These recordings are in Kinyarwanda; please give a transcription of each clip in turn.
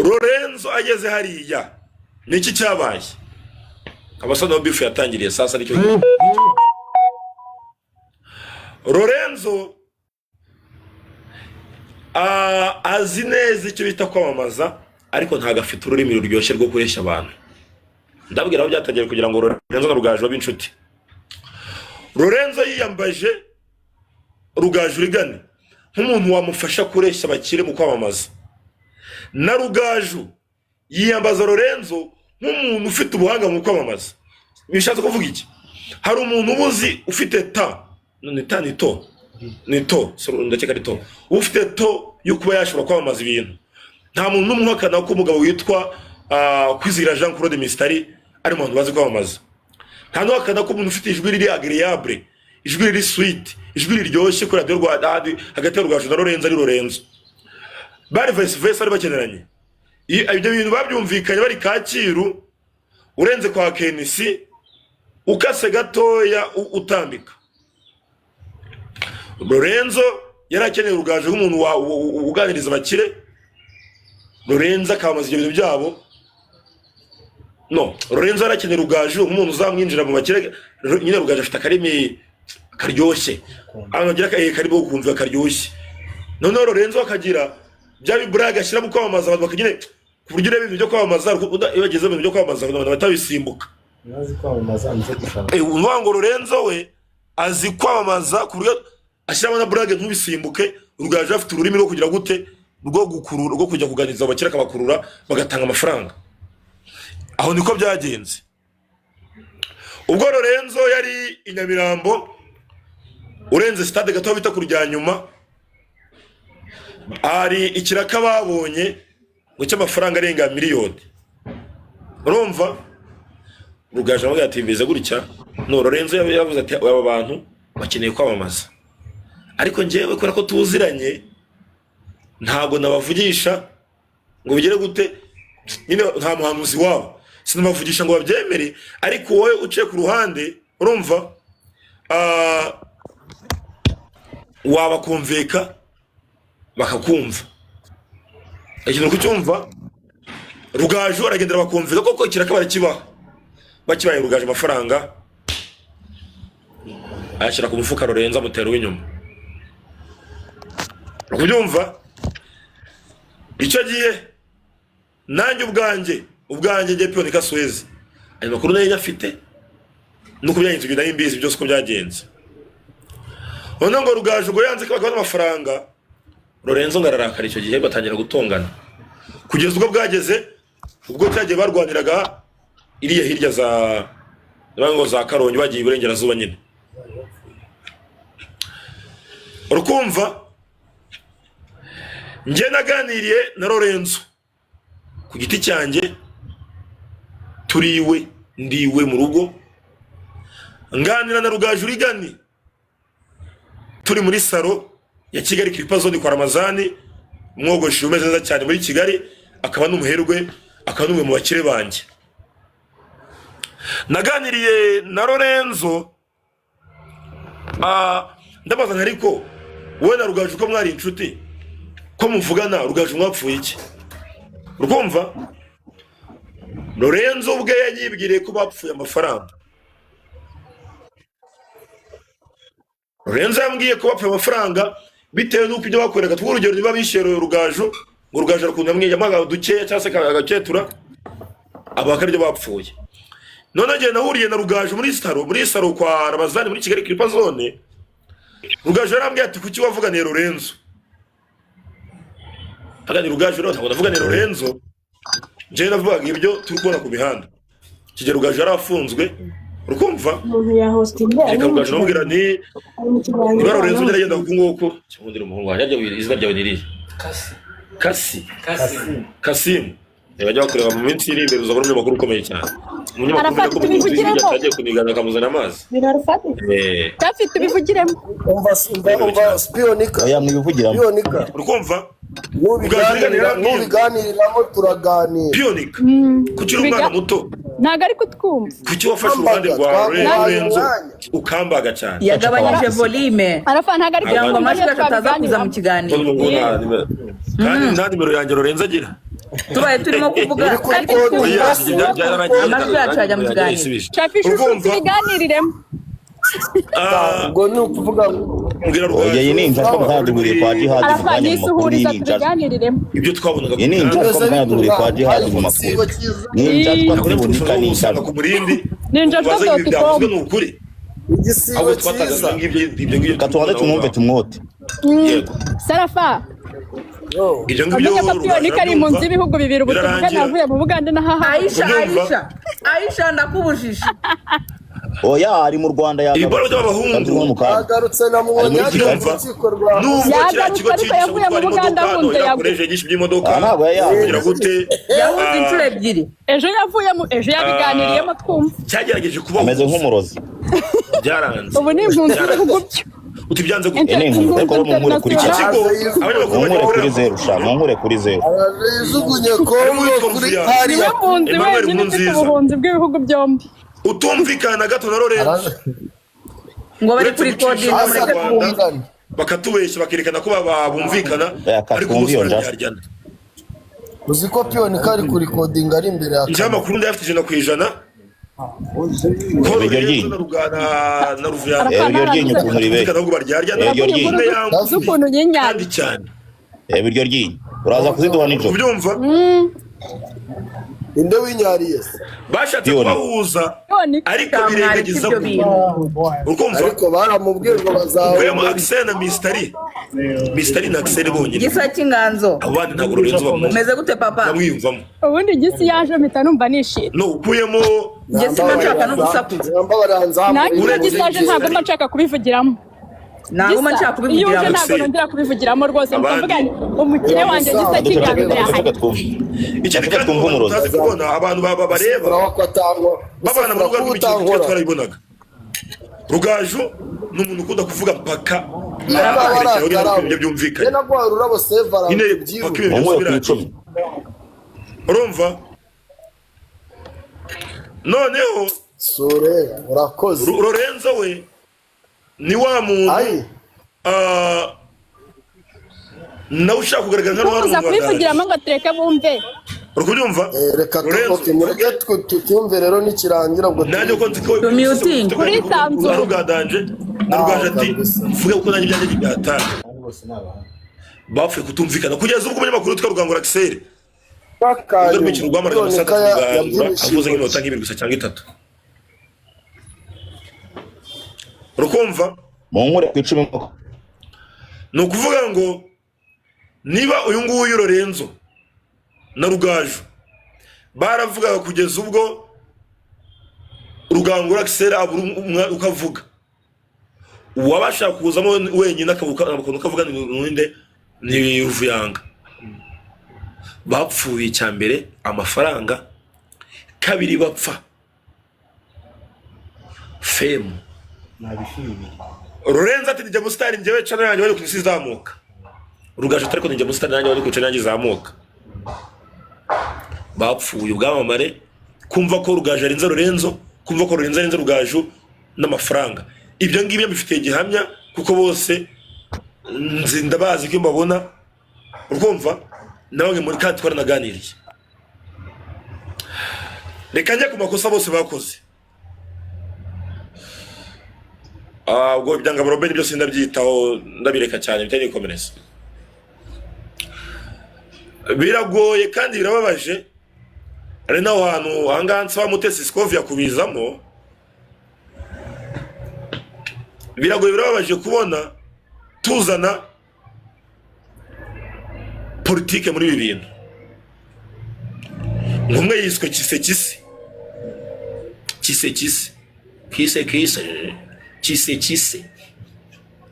Lorenzo ageze hariya, niki cyabaye? Abasa naho beef yatangiriye. Sasa nicyo Lorenzo azi neza icyo bita kwamamaza, ariko ntabwo afite ururimi ruryoshye rwo kureshya abantu. Ndabwira aho byatangiye kugira ngo Lorenzo na Rugaju babe inshuti. Lorenzo yiyambaje Rugaju Rigani nk'umuntu wamufasha kureshya abakire mu kwamamaza, na Rugaju yiyambaza Lorenzo nk'umuntu ufite ubuhanga mu kwamamaza. Bishatse kuvuga iki? Hari umuntu uba uzi ufite ta ni ta ni to ni to, sorry, ndakeka ari to, ufite to yo kuba yashobora kwamamaza ibintu. Nta muntu n'umwe uhakana ko umugabo witwa Kwizera Jean Claude Mistari ari mu bantu bazi kwamamaza. Nta n'uhakana ko umuntu ufite ijwi riri agréable, ijwi riri sweet, ijwi riryoshye kuri Radiyo Rwanda hagati ya Rugaju na Lorenzo ari Lorenzo. Bari vice versa, bari bakeneranye. Ibyo bintu babyumvikanye bari Kacyiru, urenze kwa Kenisi, ukase gatoya utambika. Lorenzo yari akeneye Rugaju nk'umuntu uganiriza abakire, Lorenzo akamamaza ibyo bintu byabo. No Lorenzo yari akeneye Rugaju nk'umuntu uzamwinjira mu bakire. Nyine Rugaju afite akarimi karyoshye, abantu bagira akarimi ko kumva karyoshye. Noneho Lorenzo akagira bya bibura agashyira mu kwamamaza, abantu bakagira ku buryo ureba ibintu byo kwamamaza, iyo bageze mu bintu byo kwamamaza abantu batabisimbuka. Ntazi kwamamaza, nze gushaka. Uvuga ngo Lorenzo we azi kwamamaza ku buryo ashyiramo na blague ntubisimbuke. Rugaju afite ururimi rwo kugira gute, rwo gukurura, rwo kujya kuganiriza abakire, akabakurura bagatanga amafaranga. Aho niko byagenze. Ubwo Lorenzo yari i Nyamirambo, urenze stade gato bita ku rya nyuma, hari ikiraka babonye ngo cy'amafaranga arenga miliyoni. Urumva Rugaju aramubwira ati: "Bimeze gutya." No Lorenzo yavuze ati: "Aba bantu bakeneye kwamamaza, ariko njyewe kubera ko tuziranye ntabwo nabavugisha ngo bigere gute, nyine nta muhanuzi wabo, sinabavugisha ngo babyemere, ariko wowe uciye ku ruhande, urumva, wabakumvika bakakumva." Ikintu kucyumva, Rugaju aragendera bakumvika koko, ikiraka barakibaha. Bakibaye, Rugaju amafaranga ayashyira ku mufuka, Lorenzo amutera uw'inyuma. Kubyumva icyo gihe, nanjye ubwanjye njye Pionika Suez, ayo makuru nari nyafite nuko byagenze, ibyo nari mbizi byose uko byagenze. Noneho ngo Rugaju ngo yanze ko bagabana amafaranga, Lorenzo ngo ararakara. Icyo gihe batangira gutongana kugeza ubwo bwageze ubwo cyagiye barwaniraga iriya hirya za ngo za Karongi, bagiye iburengerazuba nyine. Urukumva, njye naganiriye na Lorenzo ku giti cyanjye, turiwe, ndiwe mu rugo, nganira na Rugaju Rigani turi muri salo ya Kigali Kiripa Zone kwa Ramazani, umwogoshi umeze neza cyane muri Kigali, akaba n'umuherwe, akaba n'umwe mu bakire banjye. Naganiriye na Lorenzo, ndabaza nti: "Ariko wowe na Rugaju ko mwari inshuti, ko muvugana, Rugaju mwapfuye iki?" Urumva, Lorenzo ubwe yanyibwiriye ko bapfuye amafaranga. Lorenzo yambwiye ko bapfuye amafaranga bitewe n'uko ibyo bakoreraga, tuvuge urugero, niba bishyuye Rugaju, ngo Rugaju arakunda yamwaga dukeya cyangwa se agaketura, aba akaryo bapfuye. None igihe nahuriye na Rugaju muri salo kwa Ramazani muri Kigali Kiripa Zone, Rugaju yarambwiye ati: "Kuki wavuganiye Lorenzo?" Aganira Rugaju rero: "Ntabwo navuganiye Lorenzo, njyewe navugaga ibyo turi kubona ku mihanda." Kigero Rugaju yari afunzwe, urukumva. Umuntu yahostinga Reka Rugaju namubwira nti ari mu kiganiro. Niba Lorenzo ugenda agenda uku nguku, cyangwa umuhungu wanjye, harya izina ryawe ni irihe? Kasi. Kasi. Kasi. Kasimu, bajya bakureba mu minsi iri imbere, uzabona umunyamakuru ukomeye cyane, umunyamakuru Arafata umenya ko mu nzu tubivugiremo. atangiye kunigana akamuzana amazi. Birarufatika. Dafi, tubivugiremo. Umva, umva, umva, Spiyonika. Oya, mwibivugiramo. Spiyonika. Urikumva? Nubiganiriramo turaganira. Piyonika, kuki uri umwana muto? Ntabwo ari kutwumva. Kuki wafashe uruhande rwa Twaguhaye Lorenzo umwanya. ukambaga cyane? Yagabanyije volume Arafa ntabwo ari kugira ngo kutwumva amajwi niyo yacu ataza kuza mu twabiganiramo. kiganiro. Kandi nta nimero yanjye Lorenzo agira. Tubaye turimo kuvuga Uri kuri kode. Oya, byararangiye. Amajwi yacu yajya mu kiganiro. Yisubije. Shafi ishusho Urumva? tubiganiriremo. Ah, Ubwo ni ukuvuga ngo mbwira Oya, iyi ni injajwa mukanya kwa Jihadi mu Arafa mwanya mu makuru. Iyi nisuhuriza ni injajwa. tubiganiriremo. Ibyo twabonaga Iyi ni injajwa mukanya duhuriye kwa Jihadi mu makuru. Igisigo cyiza. Ni injajwa ntiboneka, ni usanga injajwa. ku murindi. Ni injajwa Ubaze ibi dot byavuzwe com. ni ukuri. Igisigo Ahubwo twatangaga cyiza. ibyo ngibyo, ibyo ngibyo. Reka tubanze tumwumve, tumwote. Yego. Sarafa. Yo. Ibyo ngibyo. Amenye ko Piyonika ari impunzi y'ibihugu bibiri, ubu tuvugana Birarangira. avuye mu Bugande n'ahaha. Aisha. Ubyumva? Aisha, Aisha, ndakubujije. Oya, ari mu Rwanda, yagarutse. Ibibaro by'abahungu. Kandi mu kanya. Agarutse na Ari muri Mwonyari Kigali. mu rukiko rwa Nubwo kiriya Yagarutse, kigo ariko cyigisha yavuye mu gutwara Bugande imodoka ahunze no yaguye. yakoresheje yigisha iby'imodoka. Aha ntabwo yari yahuze. Kugira gute? Yahuze inshuro ebyiri. Ejo yavuye mu, ejo yabiganiriyemo twumva. Cyagerageje kubaho. Ameze nk'umurozi. Byaranze. Ubu ni impunzi y'ibihugu byo. Uti byanze gute? Iyi ni impunzi, ariko munkure kuri Iki cyane. kigo abanyamakuru Munkure kuri bagikorera zeru sha, munkure kuri zeru. Araje yijugunye Kongo kuri Niwe hariya. mpunzi Emmanuel wenyine ufite Nkurunziza. ubuhunzi bw'ibihugu byombi. Utumvikana na gato na Lorenzo. Araje. Ngo bari Uretse kuri gucisha kodinga, mu mureke Rwanda, twumve. bakatubeshya, bakerekana ko bumvikana, Oya, ka ariko twumve bose iyo njajwa. bararyana. Uzi ko Piyonika ari kurikodinga ari imbere ya Njyewe kamera. amakuru ndayafite 100%. Ko Reba iryo Lorenzo ryinyo. na Rugana na Ruvuyanga Reba iryo ryinyo ukuntu ribeshya. bumvikana, ahubwo baryaryana. Reba iryo ryinyo. Umwe yambuye Z'ukuntu nyinyari. kandi cyane. Reba iryo ryinyo, uraza kuziduha nijoro. Kubyumva. Inde winyariye se? Bashatse Piyoni. kubahuza, Piyonika. ariko Mwareka birengagiza ibyo bintu. ukumva Ariko baramubwiye ngo ukuyemo bazabona. Axel na Mistari, Mistari na Axel bonyine. Gisa cy'inganzo. Abo bandi ntabwo Lorenzo bamwumva. Umeze gute, papa? Bamwiyumvamo. Ubundi igisi yaje mpita numva nishimye. No ukuyemo. Njye simba nshaka no gusakuza. Nanjye iyo Uretse gisi yaje ntabwo mba nshaka kubivugiramo. Ntabwo mba nshaka Gisa, iyo uje kubivugiramo. ntabwo nongera kubivugiramo rwose. Abandi. Mvuga nti umukire wanjye gisa Duceceke, cy'inganzo duceceke yahari. twumve. Ikindi Duceceke kandi twumve abantu umurozi. utazi kubona abantu bareba babana mu rugo rw'imikino, twe twarabibonaga. Rugaju ni umuntu ukunda kuvuga mpaka akerekera ibyo byumvikanye Naguhaye ururabo sevara. nyine, mpaka ibintu byose Munkure ku birangiye. 10. Urumva noneho Sure, urakoze. Lorenzo we ni wa muntu Ayi. Nawe ushaka kugaragara nka Kuza ruhare. kubivugiramo ngo tureke bumve. Uri kubyumva? Reka Lorenzo. okay, mureke tucyumve rero nikirangira ubwo. Nanjye ko nzi ko Tumuting. Urisanzura. na Rugadanje na Rugaju ati kabisa. mvuge kuko nanjye ibyanjye byatanga. Abandi bose ni abahanga. Bapfuye kutumvikana kugeza ubwo umunyamakuru witwa Rugangura Axel Akanyuma, ubwo rw'imikino rwamaraga amasaha Piyonika atatu Rugangura yabyibushe. avuze nk'iminota nk'ibiri gusa cyangwa itatu, rukumva. Munkure ku 10. Ni ukuvuga ngo niba uyu nguyu Lorenzo na Rugaju baravugaga kugeza ubwo Rugangura Axel abura uko avuga, uwabasha kuzamo wenyine akabuka ukuntu ukavuga ni ninde? Ni Ruvuyanga. Bapfuye icya mbere amafaranga, kabiri bapfa fame. Ni abifi bibiri. Lorenzo ati njya musitari, njyewe channel yanjye bari ku isi izamuka. Rugaju atari ko njya musitari, nanjye bari ku channel yanjye izamuka. Bapfuye ubwamamare, kumva ko Rugaju arenze Lorenzo, kumva ko Lorenzo arenze Rugaju n'amafaranga. Ibyo ngibyo mbifitiye gihamya kuko bose nzi, ndabazi ko iyo mbabona urumva na bamwe muri kandi twaranaganiriye. Reka njye ku makosa bose bakoze. Ubwo ibyangabo Robert byose ndabyitaho, ndabireka cyane bitari ikomereza. Biragoye kandi birababaje, ari naho hantu ahangaha nsaba Mutesi Scovia kubizamo. Biragoye, birababaje kubona tuzana politike muri ibi bintu. Nk'umwe yiswe Kise Kise Kise Kise Kise Kise Kise Kise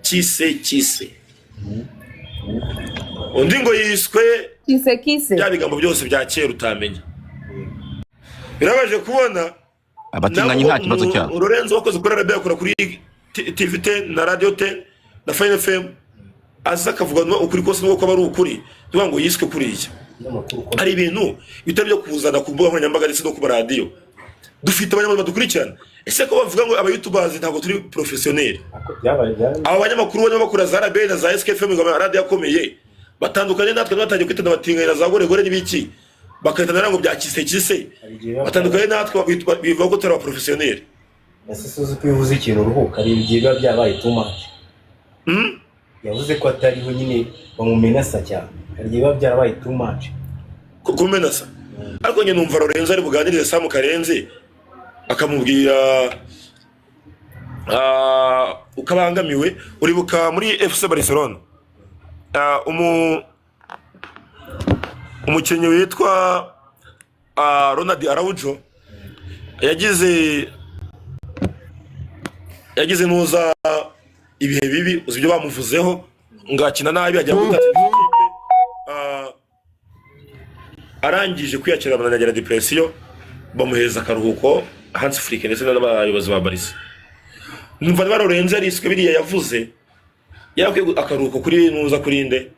Kise Kise, undi ngo yiswe Kise kise. bya bigambo byose bya kera utamenya. Birabaje kubona Abatinganyi nta kibazo cyabo. Lorenzo wakoze kuri RB, akora kuri TV 10 na Radio 10 na Fine FM, aza akavuga no ukuri kose nuko aba ari ukuri, tuvuga ngo yiswe kuriya. Hari ibintu bitari byo kuzana ku mbuga nkoranyambaga ndetse no ku maradiyo. Dufite abanyamakuru badukurikirana. Ese ko bavuga ngo abayutubazi ntabwo turi professionnel? Byabaye byabaye. Aba banyamakuru barimo bakora za RB na za SKFM, ngo amaradiyo akomeye batandukanye natwe, batangiye kwitana abatinganyi na za goregore n'ibiki. Bagahita ngira ngo bya kise kise. Hari igihe biba Batandukanye natwe, bivuga ko turi abaprofesiyoneri. Ese suzi ko iyo uvuze ikintu uruhuka, hari igihe biba byabaye too much. Yavuze ko atariho nyine bamumenasa cyane, hari igihe biba byarabaye too much. Kumenasa. Ariko njye numva Lorenzo ari buganirize Sam Karenzi, akamubwira uko abangamiwe. Uribuka muri FC Barcelona, umukinnyi witwa Ronald Araujo yagize nuza ibihe bibi, uzi ibyo bamuvuzeho, ngo akina nabi, ajya gutatira ikipe. Arangije kwiyakira, bananagira depression, bamuhereza akaruhuko Hans Flick ndetse n'abayobozi ba Barca. Numva niba Lorenzo yariswe biriya yavuze, yarakwiye akaruhuko kuri nuza, kuri nde,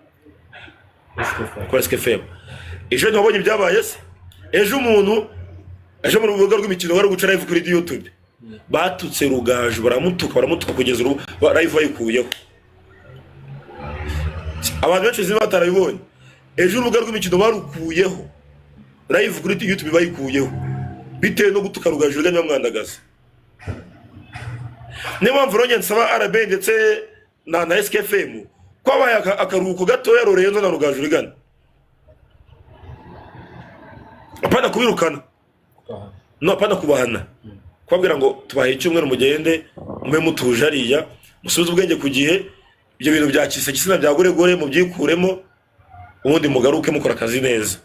kuri SKFM. Ejo ntiwabonye ibyabaye se? Ejo umuntu, ejo mu rubuga rw'imikino bari guca live kuri YouTube, batutse Rugaju, baramutuka, baramutuka kugeza ubu live bayikuyeho. Abantu benshi ziba batarabibonye, ejo urubuga rw'imikino barukuyeho, live kuri YouTube bayikuyeho bitewe no gutuka Rugaju ruganya bamwandagaza. Niyo mpamvu rero njye nsaba RB ndetse na SKFM ko habaye akaruhuko gatoya Lorenzo na Rugaju rigana, apana kubirukana, no apana kubahana, kubabwira ngo tubahe icyumweru, mugende mube mutuje hariya, musubize ubwenge ku gihe, ibyo bintu bya kise kisina bya goregore mubyikuremo, ubundi mugaruke mukora akazi neza.